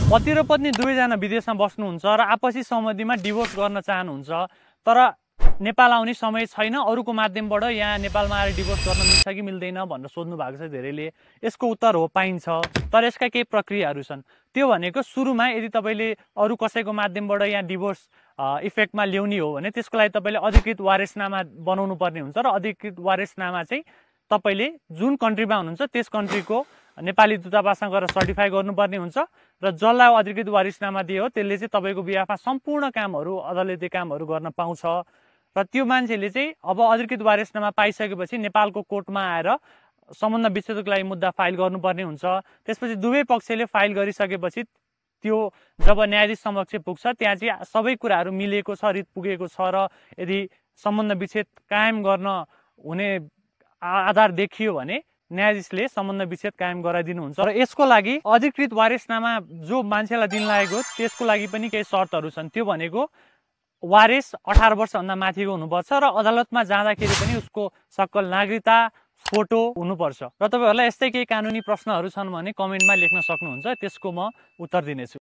पति र पत्नी दुवैजना विदेशमा बस्नुहुन्छ र आपसी सहमतिमा डिभोर्स गर्न चाहनुहुन्छ, तर नेपाल आउने समय छैन, अरूको माध्यमबाट यहाँ नेपालमा आएर डिभोर्स गर्न मिल्छ कि मिल्दैन भनेर सोध्नु भएको छ धेरैले। यसको उत्तर हो पाइन्छ, तर यसका केही प्रक्रियाहरू छन्। त्यो भनेको सुरुमा यदि तपाईँले अरू कसैको माध्यमबाट यहाँ डिभोर्स इफेक्टमा ल्याउने हो भने त्यसको लागि तपाईँले अधिकृत वारेसनामा बनाउनु पर्ने हुन्छ र अधिकृत वारेसनामा चाहिँ तपाईँले जुन कन्ट्रीमा हुनुहुन्छ त्यस कन्ट्रीको नेपाली दूतावासमा गएर सर्टिफाई गर्नुपर्ने हुन्छ र जसलाई अधिकृत वारिसनामा दियो त्यसले चाहिँ तपाईँको बिहाफमा सम्पूर्ण कामहरू, अदालती कामहरू गर्न पाउँछ। र त्यो मान्छेले चाहिँ अब अधिकृत वारिसनामा पाइसकेपछि नेपालको कोर्टमा आएर सम्बन्ध विच्छेदको लागि मुद्दा फाइल गर्नुपर्ने हुन्छ। त्यसपछि दुवै पक्षले फाइल गरिसकेपछि त्यो जब न्यायाधीश समक्ष पुग्छ त्यहाँ चाहिँ सबै कुराहरू मिलेको छ, रित पुगेको छ र यदि सम्बन्ध विच्छेद कायम गर्न हुने आधार देखियो भने न्यायाधीशले सम्बन्ध विच्छेद कायम गराइदिनुहुन्छ। र यसको लागि अधिकृत वारिसनामा जो मान्छेलाई दिन लागेको त्यसको लागि पनि केही शर्तहरू छन्। त्यो भनेको वारिस 18 वर्षभन्दा माथिको हुनुपर्छ र अदालतमा जाँदाखेरि पनि उसको सक्कल नागरिकता फोटो हुनुपर्छ। र तपाईँहरूलाई यस्तै केही कानुनी प्रश्नहरू छन् भने कमेन्टमा लेख्न सक्नुहुन्छ, त्यसको म उत्तर दिनेछु।